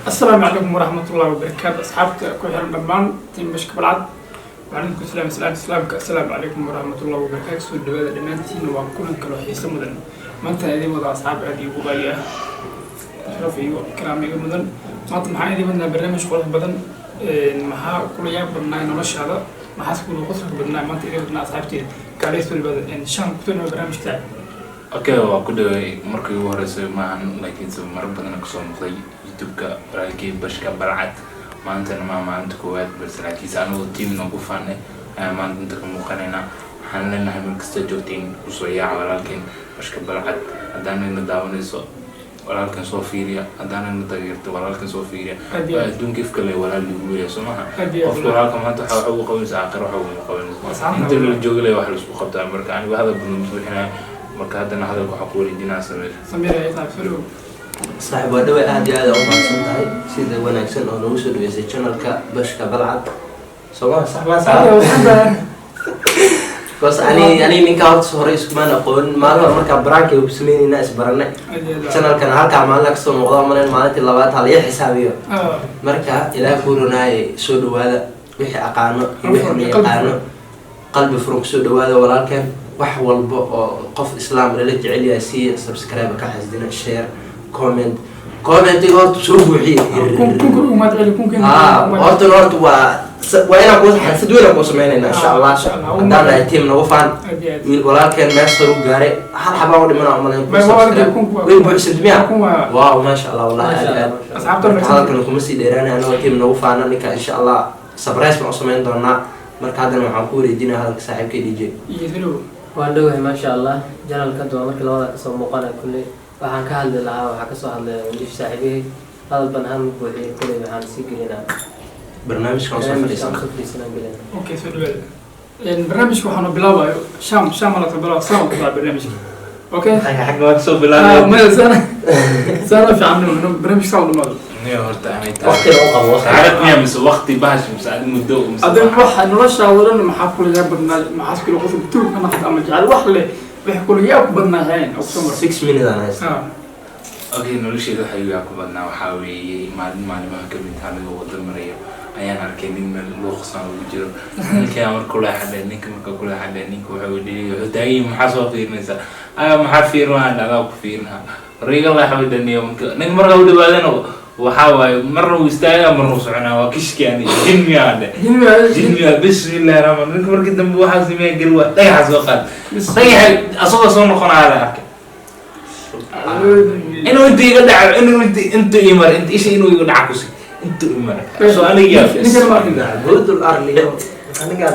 Asalaamu calaykum waraxmatullahi wabarakaatu. Asxaabta ku xiran dhammaan team Bashka Balcad, waxaan idinku salaamay salaamta Islaamka. Assalaamu calaykum waraxmatullahi wabarakaatu. Soo dhawaada dhammaantiin, waa kulan kaloo xiiso mudan. Maanta idin wada asxaab aad iigu qaali ah, sharaf iyo karaama iga mudan. Maanta maxaan idin wadnaa? Barnaamij qurux badan. Maxaa kula yaab badnaa noloshaada? Maxaas kula qosolka badnaa? Maanta idin wadnaa asxaabteeda kaalay. Soo dhawaada. Shan kusoo dhawa barnaamijka. Okay, waa ku dhaway. Markii ugu horeysay maahan, laakiinse marar badan kasoo noqday YouTube-ka walaalkii Bashka Balcad. Maantana maa maalinta koowaad, balse laakiinse anigoo team noogu faanay ayaa maanta inta ka muuqanaynaa. Waxaan leenahay, meel kasta joogtiin kusoo yaaca walaalkeen Bashka Balcad. Haddaanayna daawanayso, walaalkan soo fiiriya. Haddaanayna taageerto, walaalkan soo fiiriya. Aad iyo waa aad. Adduunka ifka le walaal lagu leeyahay, soo maha? Aad iyo aad. Qofka walaalka maanta waxa wax ugu qabanaysa, aakhira waxa ugu qabanaysa. Asxaabta. Inta la jooga le wax laisku qabtaa. Marka anigu hadal badan ma buuxinayo. Marka haddana hadalka waxaa ku wareejinaa Sameer. Samiir ay tahay, soo dhawow. Saaxiib, waa dhaway. Aad iyo aad u mahadsan tahay sida wanaagsan oo nagu soo dhaweysay channelka Bashka Balcad. Sooma sax maa sax? Because ani ninka horta hore iskumaan aqoon. Maalin markaa baraanka ku sameynayna isbaranay. Aad iyo aad. Channelkan halkaa maalin kasoo muuqda malen, maalintii labaad hal ii xisaabiyo. Marka Ilaah kuu ronaaye, soo dhawaada wixii aqaano iyo wixii ma yaqaano, qalbi furan kusoo dhawaada walaalkeen. Wax walba oo qof Islaam lala jecel yahay siiya. Subscribe ka xasdina, share, comment. Commentiga horta soo buuxiye. Kunka ugu mahad celi kunka. Horta waa inaan kuu xalfad weyn aan kuu sameynayna, insha Allah. Insha Allah. Haddaan nahay team nagu faan. Aad iyo aad. Wiil walaalkeen meel sare u gaaray, hal xabaa u dhimana umalayn. Kunka. Way buuxsantay miya? Kun waa. Wow, maasha Allah, wallahi aad aad. Asxaabta. Marka hadalkan kuma sii dheeraanay. Anagoo team nagu faana, ninka insha Allah surprise baan u samayn doonaa. Marka haddana waxaan ku wareejinaya hadalka saaxiibkay DJ. Iyo soo Waan dhowahay, maasha Allah. Channelka hadda waa markii labada kasoo muuqanaya. Kulley waxaan ka hadli lahaa waxaa kasoo hadlaya wiilish saaxiibihii. Hadal ban ahaan ma buuxiyay. Kulley waxaan sii gelinaa barnaamijkan soo barnaamijka fadhiisan. Aan soo fadhiisanaan gelina. Okay, soo dhawaada. Barnaamijka waxaanu bilaabayo sham sham la bilaabo, sama ku bilaab barnaamijka. Okay. Xagga waa kasoo Ah, bilaabay. maya, sana sana fiican inuu barnaamijka saa u dhamaado. Niyo, horta anay tahay Waqtiga u qabo, waqtiga. Saacad miya mise waqti bahash mise adi muddo mise? Adiga waxa noloshaada dhan maxaa kula yaab badnaa? Maxaa kula qofka tuug ka naqda ama jecel wax leh, waxa kula yaab badnaa hayn oo kusoo maray? 6 minutes aan haysta. Okay, nolosheeda waxa igu ku badnaa waxaa weeye, maalin maalimaha kamid ah anigoo wada marayo ayaan arkay nin meel luuqsan ugu jiro. Ninkaa marka kula xadhay, ninka marka kula xadhay, ninka wuxuu dhihi, wuxuu taagan yahay, "Maxaa soo fiirinaysaa?" "Aya, maxaa fiirinaa? Adaa ku fiirinaa." Riga la dhaniyo. Marka ninka marka u dhawaadana, waxaa waaye marna wuu istaagaa, marna wuu soconaa. Waa kishki ani jinmi aan dhe jinmi. Bismillahi raxmaan. Ninka markii dambe waxaa sameeya gal, waa dhagaxa soo qaad, dhagaxa asagoo soo noqonaa la arkay inuu inta iga dhaco, inuu inta imar, inta isha inuu iga dhaca kusi inta imar so aniga. Ninkan ma arkin. Godul arliyo aniga.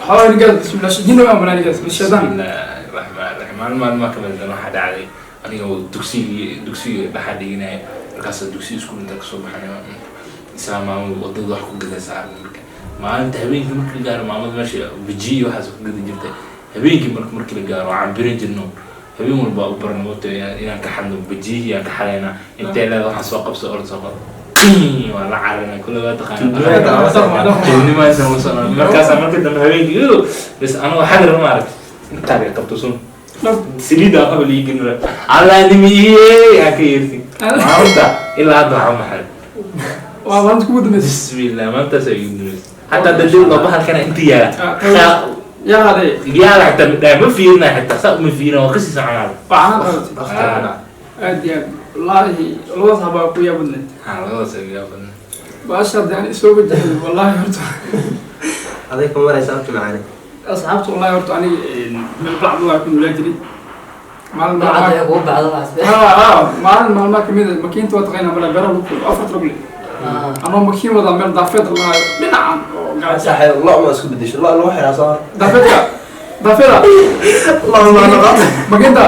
Waxaa ninkaas bismillah jinni waa malaa ninkaas shaytaan. Bismillahi raxmaan raxiim. Maalin maalmaha kamid ah waxaa dhacday anigoo dugsiga dhexa dhiganaya. Markaasa dugsiga iskuul inta kasoo baxanay, isaa maamada wadada wax ku gadaysa arag. Marka maalinta habeenkii markii la gaaro, maamada meesha bijiyi waxaas ku gadi jirtay. Habeenkii marka markii la gaaro waxaan birin jirno, habeen walba u barno wata inaan ka xadno bijiyi. Aan ka xadaynaa intee leeda waxaan soo qabso, orod soo qabo, waa la cararnaa kule, waa taqaana tuugnimadaas la socon. Markaasaa markii dambe habeenkii bas anagoo xadir maaragtay intaa bay qabto sun saliida qaba lii gelin alla nimiye aan ka yeertin. Maanta ilaa hadda waxaa maxay? Waa maanta kugu dambeysay. Bismillah, maantaas ay igu dambeysay. Xataa dadil loo bahalkana inta yaala. Yaa hadee. Yaala xitaa midhaa ma fiirina, xitaa saa uma fiirina, waa kasii soconaada. Waxaana qabatay aad iyo aad, wallaahi labadaas habaa ku yaab badnayd. Ha, labadaas ay igu badan. Baasha haddii aan isoo wajahay, wallaahi horta. Aday ku maraysa abti macaani. Asxaabta, wallaahi horta aniga meel balcad waa ku noolaa jiray. Maalin bacda maalmaha ay kugu bacdo waxaas. Maalin maalmaha kamid ah makiinta waa taqaynaa mala beeraha lagu fulo afar rogle anoo makiin wadaa meel daafeed lahaayo dhinacan oo gaajo. Saaxiib, lo ma isku bedesho, lo lagu xiraa soo. Daafeedka daafeeda. Lo ma noqon. Makiinta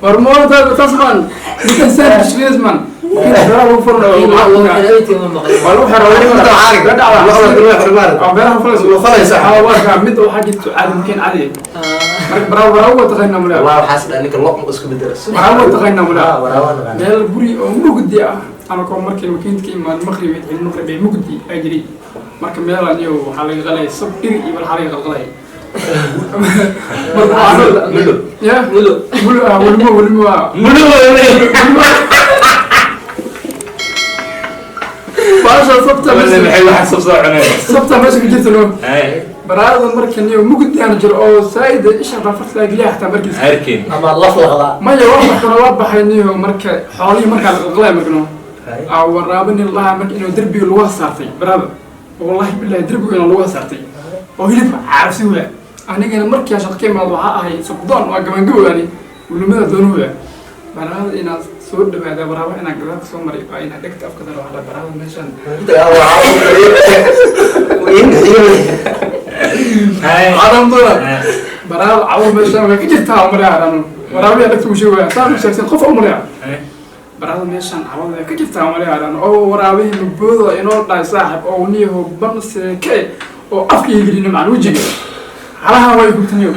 war moota taas maan ninkan saan kishkiis man makiinta beeraha lagu fulo. Waa Waa lagu xiraa, waa lagu xiraa. Lo waa beeraha falayso. Lo falaysa. Waa kaa mid waxaa jirto caadi makiin caadi ah. Marka baraawo waa taqaynaa mala. Wallah waxaas dhan ninka lo ma isku bedelo. Baraawo waa taqaynaa mala. Waraawa naqaan. Meel guri oo mugdi ah anakoo markay makiinta ka imaad maqrib xil maqrib ee mugdi ay jiray. Marka meel aniyo waxaa laga qalay sab dhiri iyo waxaa laga qalqalay. Marka Mulo. Ya mulo mulo ah, welimo welimo ah. Mulo. Baasha sabta Wala maxay wax soo soo cuneen. Sabta meesha ku jirta no. Ay, Baraada marka niyo mugdi aan jiro oo saaid isha rafarta laga geliya xataa markiis. Arkin. Ama laf laqdaa. Maya, waa baxana, waa baxay niyo, marka xoolihii markaa la qalqalaya markano aa waraaba nin lahaa marka inuu derbiga lagu saartay baraada, wallahi billahi, derbiga inuu lagu saartay oo hilibka caarsi waa. Anigana markii aan shaqo ka imaado waxaa ahay sabdoon, waa gabangabow ani ulumada doonuhu baraada inaad soo dhawaada, waraaba inaan gadaal ka soo maray, waa inaad dhegta afka sare waxaa baraada meeshaan. Ay. Cadamduna baraada cawo meeshaan way ka jirtaa umalaya, anu waraabiya dhegta uu sheegaya saan u sheegsan qof umalaya. Ay. Baraada meeshaan cawada way ka jirtaa umalaya anu oo waraabihii mabooda inoo dhahay saaxib oo niyaho ban seeke oo afka igelina macan wejiga halaha way gubtaniyo.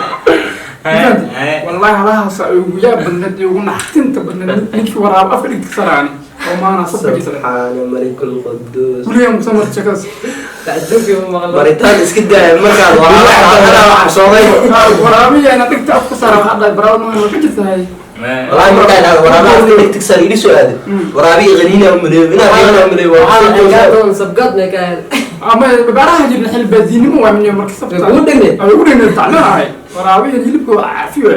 Ay. Wallahi halahaas ay ugu yaab badneed iyo ugu naxtinta badneed ninkii waraabo afka dhigta saraani oo maana sabkiisa. Subxaana malikul quduus. Guriga musamar sheekadaas. Tacajubkii ma maqlo. Baritaan iska daaya markaad waraaba cabsooday. Waraabiya inaad dhigta afka sara waxaa dhahay baraada ma way ka jirtahay. Walahi markaa idhahdo waraaba afka dhigtig sar ili soo aaday, waraabiyi qaniina umaleeyo inaa qaniina umaleeyo. Waxaa sabgaad may ka ahayd. Ama baaraha jirna xil baadiinimo waa minyo marka sabta. Way kugu dhegneed? Way ugu dhegneed, tacnaan ahay waraabiyan hilibka waa caafiyo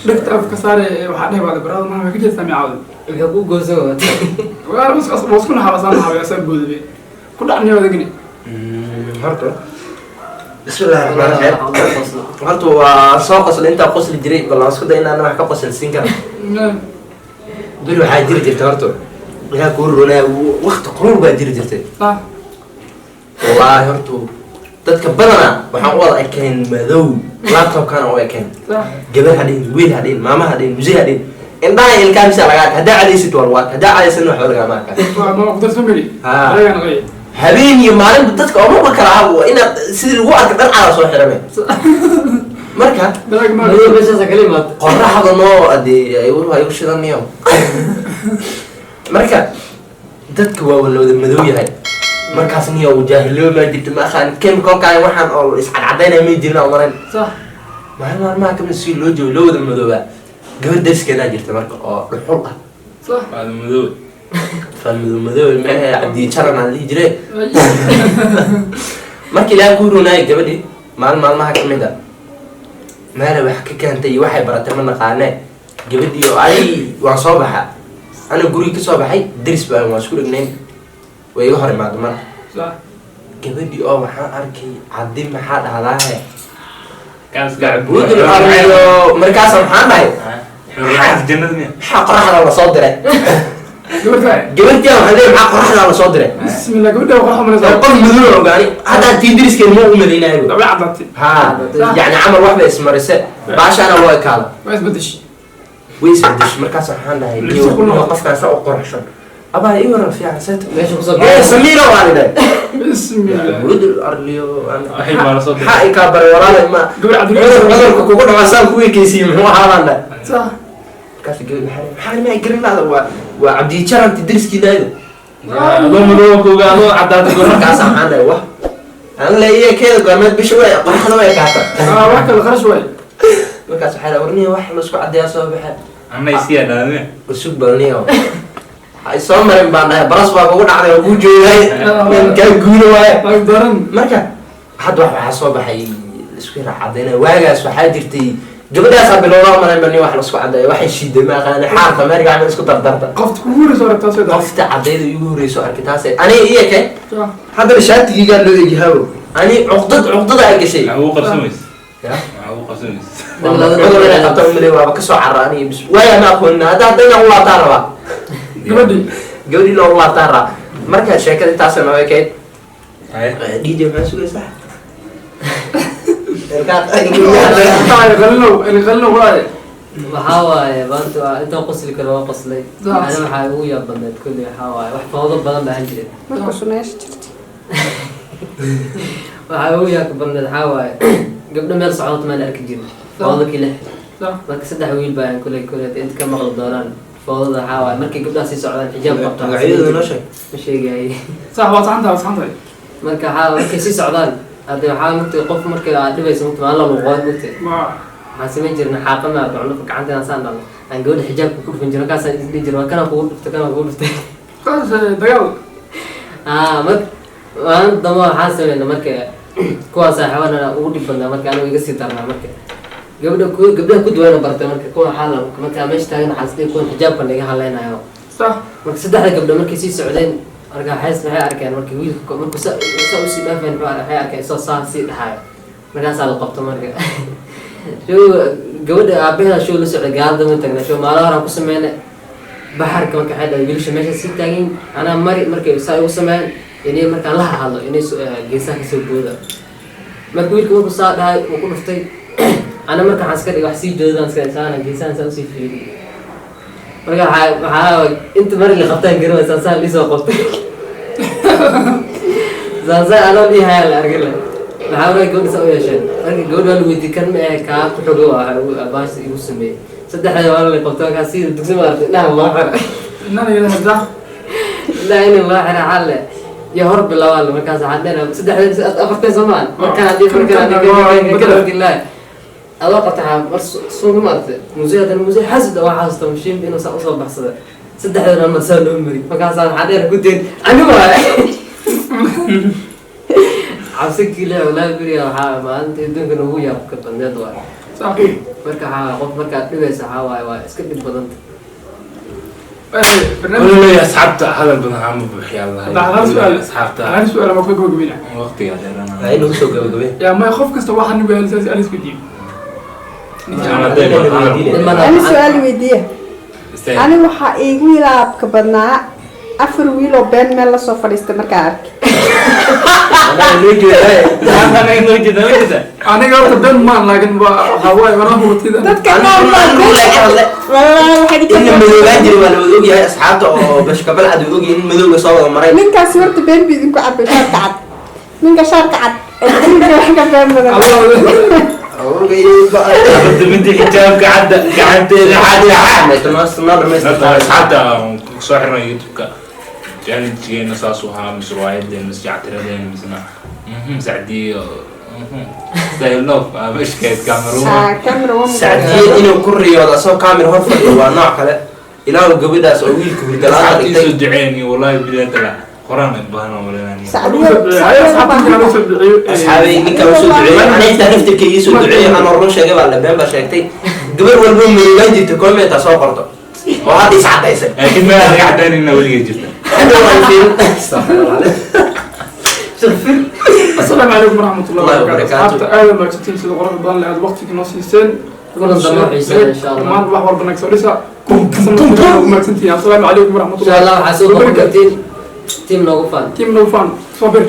dhegta afka saare waxaa dhahay baada baraada ma way ka jirtaa micaawda. Wuxuu ku goosan waatay. Waa wasku naxabasaan naxabay asaa boodbe ku dhacniyo adagni. Horta bismillahi raxmaan raxiim, horta waa soo qosla intaa qosli jiray, bal aan isku day inaan wax ka qosalsiin kara. Beri waxaa jiri jirta, horta ilaa kuu ronaa waqti quruur baa jiri jirtay. Sax. Wallaahi horta dadka badanaa waxaan u wada ekayn madow, laptopkana u ekayn. Sax. Gabar ha dhihin, wiil ha dhihin, maama ha dhihin, muse ha dhihin, indhaha ilkaha bisa laga arka. Haddaa cadaysid waa lagu arka, haddaa cadaysidna waxba lagama arka. Waa ma qdarsan meli. Ha. Adaga naqay. Habeen iyo maalinba dadka omaba kala aha, waa inaad sidii lagu arka dhar cadaa soo xiranay marka. Balaag ma Madow meeshaasa kala imaata. Qoraxda noo adee ay ay u shidaniyo marka dadka waa la wada madow yahay markaas. Niyo jaahilnimo maa jirta, ma aqaan chemicalkaan waxaan oo iscadcadaynaya may jirin oo marayn. Sax. Maalin maalmaha kamid si loo joogo loo wada madoobaa, gabar darskeedaa jirta marka oo dhuxul ah. Sax. Waa madow. Fal madow madow maahe, cabdi jaran aan dhihi jire. Marka ilaaha ku ronaayay gabadhii maalin maalmaha kamid a meela wax ka keentay iyo waxay baratay ma naqaane. Gabadhii oo ay waan soo baxa, ana guriga kasoo baxay, deris baan waan isku dhegnayn, way iga hor imaada marka. Sax. Gabadhii oo waxaan arkay caddi, maxaa dhahdaahe? Kaas gac. Budul ariyo markaasa maxaan dhahay? Xurraxaas jannada miya? Maxaa qoraxda la soo diray? Gabarta. Gabadhii waxaan leeyahay maxaa qoraxda la soo diray? Bismillah, gabadha waxa malaysaa. Qof madow ogaani haddaa tii deriskeen ma u malaynayo. Dabeec caddaatay. Ha, yacni camal wax bay ismarise, baashaana loo ekaado. Waa isbedeshay. Way isbedeshay. Markaas waxaan dhahay Lisa ku noqon. Qofkaan saa u qoraxsan abaa ii waran fiican seeta. Meesha kusoo ee Samiira waan idhahay. Bismillah. Budul arliyo. Waxay baa la soo diray. Maxaa i kaa baray walaalay ma Gabar cabdi. Cudur cudurka kugu dhaca saan ku ekeysiiyey muxuu ahaa baan dhahay. Sax. Markaas gabadh maxaa ma garan lahda, waa cabdi jaranti deriskiinaayda. Adoo madow kuga adoo cadaata goor. Markaas waxaan dhahay wah aan leeyahay keeda goormeed bisha way qoraxda way kaata. Ah, wax kale kharash waay. Markaas waxaa dhahay warniya wax la isku caddeeyaa soo baxa. Anna isiya dhaadme. Usug balniyo hay soo marin baan dhahay, baras baa kugu dhacday oo kuu joogay nin kaa guuna waaye. Laag daran. Marka hadda wax waxaa soo baxay isku yara caddeynaya. Waagaas waxaa jirtay gabadhaasaa bilowdaa maran bani wax la isku caddeeyo, waxay shiiday ma aqaani xaarka meerga camal isku dardarta. Qofta kugu horeyso aragtaa soo daray. Qofta caddayda igu horeyso arkay taasay aniga iyo ke. Sax. Haddana shaatigiygaa loo egyahaabo ani cuqdad cuqdada ay gashay. Maxaa ugu qabsamays? Ya? Maxaa ugu qabsamays? Cudur inay qabta umaleey waaba kasoo carra aniga bis waaya ma aqoonin hadda hadda inaan u laabtaan rabaa. Gabadhii. Gabadhii inaan u laabtaan rabaa. Marka sheekada intaasa noo ekayd. Ay. DJ maxaa sugaysaa? Qalinow qalinow waaye. Waxaa waaye maanta waa intaan qosli karo waa qoslay. Saas. Ani waxaa ugu yaab badneed kulli waxaa waaye wax fawdo badan baa ahaan jiray. Marka sunayaasha jirta. Waxaa ugu yaab badneed waxaa waaye gabdho meel socdota maan arki jirin fawdo kii lix. Sax. Marka saddex wiil baa kuley kuley inta ka maqli doonaan fawdada waxaa waaye markay gabdhaha sii socdaan xijaab qabto. Magacyadooda noo sheeg. Ma sheegayay. Sax, waa saxantahay, waa saxantahay. Marka waxaa markay sii socdaan hadde waxaa mugtay qof markay aad dhibayso mugtay maalin la luqoon mugtay. Waa waxaan samayn jirnay xaaqama gacno gacanta inaan saan dhaqno aan gabadha xijaabka ku dhufan jirno, markaasaan isdhihi jirnay waa kanaan kugu dhuftay kanaan kugu dhuftay. Qaas dagaal. Aa, mar maalin dambe waxaan sameynaa marka kuwaa saaxiibadana ugu dhib badnaa, marka anigu iga sii darnaa. Marka gabdha ku gabdhaha ku duwana bartay, marka kuwa waxaa la marka meesha taagan waxaa isdhihi kuwan xijaabka naga hadlaynayo. Marka saddexda gabdho markay sii socdeen, marka waxay arkeen marka wiilka markuu sa usii dhaafeen, waxay arkeen isoo saa sii dhahayo, markaasaa la qabto. Marka show gabadha aabaheeda show la socday, gaalada ma tagna, show maalin horaan ku sameynay baxarka. Marka waxay dhahay wiilasha meesha sii taagan, anaa mari markay saa igu sameeyaan inay markaan la hadlo inay geesaha kasoo booda. Marka wiilka markuu saa dhahay uu ku dhuftay, ana marka waxaan iska dhigay wax sii joodaan iska saana geesahan saa usii fiiriyay. Marka waxaa inta mari la qabtaan garan saan liisoo qabtay, saan anoo dhihayaa la arkin le. Maxaa waray gabadha saa u yeesheen? Marka gabadha waa la weydiiyey, kan ma ahe, kaa ku xogo waa baasha igu sameeyey. Saddexda waa la qabtay, markaa sida dugsi maartay indhaha loo xiray. Inana iyada hadda. Indhaha in loo xiray xalle iyo hor bilaabaa. Markaas waxaan dhehnaa saddexda afartan soomaan markaan haddii markaan haddii adoo qabta mar suuga maartay muuse, haddana muuse xasad waa xasuusta mashiin inuu saa usoo baxsada, saddexdana mar saa loo mari. Markaasaa waxaa dheer ku deen ani waay cabsi kile. Walaahi beriga waxaa maalinta adduunka ugu yaabka badneed waay. Marka waxaa qof markaad dhibaysa waxaa waaye waa iska dhib badanta. Barnaamij. Walaalahay asxaabta, hadal badan ama buuxiyaa lahay. Hadda hal su'aal. Asxaabta. Hal su'aal ama ku gabagabina. Waqtigaa dheerana. Waa inuu soo gabagabeen. Yaa may, qof kasta waxaa nigu hel saas alis weydiiyo. Ani su-aal weydiiya. Ani waxaa iigu yaabka badnaa afar wiil oo been meel lasoo fadhiistay markaa arkay. Aniga horta ben maan, laakiin waa waxaa waaye walahi hurtida. Dadka Anigu qaar baa anigu been laa ka hadle. Wallaahi waxay In ka madoobaan jiri waa la wada ogyahay, asxaabta oo bashkabalcad wada ogyahay in madowga soo wada maray. Ninkaasi horta been buu idinku cabay, shaarka cad, ninka shaarka cad adduunka wax ka been badan. Minta xijaabka cadda gacanteeda cadda. Asxaabta soo xirnay YouTube-ka challenge-geena saasuu ahaa, mise riwaayadeena, mise jactiradeena, misna sacdiyo style love bashkeed camera. Ah, camera woman. Sacdiye inuu ku riyoodo asagoo camera hor fadhiyo waa nooc kale. Ilaahu gabadhaas oo wiilka hurdalaanta Asxaabtii dhigtay. soo duceeni, wallahi bilaatala qoraan badan oo malinaya. Sacdiyo Sacdiyo. Soo duceeyo. Asxaabay, ninka usoo duceeyey, aniga xitaa naftirkayga ii soo duceeyey. Anoo run sheegay baa la been baa sheegtay. Gabar walbo madoobaan jirta comment soo qorto oo hadda is cadaysay. Laakiin meel laga cadaynayna weligeed jirta. Hadda waan fiirin. Astaghfirullah. Asalaamu calaykum waraxmatullahi Allahi wabarakaatu. wabarakaatu. Asxaabta, aad mahadsantiin sida quruxda badan leh aad waqtiga noo siiseen. Kulan dambe oo xiiso leh, insha Allah. Dhammaan wax walba naga soo dhisa mahadsantihiin. Asalaamu calaykum Insha waraxmatullahi Allah waxaa soo boqon kartiin team noogu fan. Team no fun soo bir.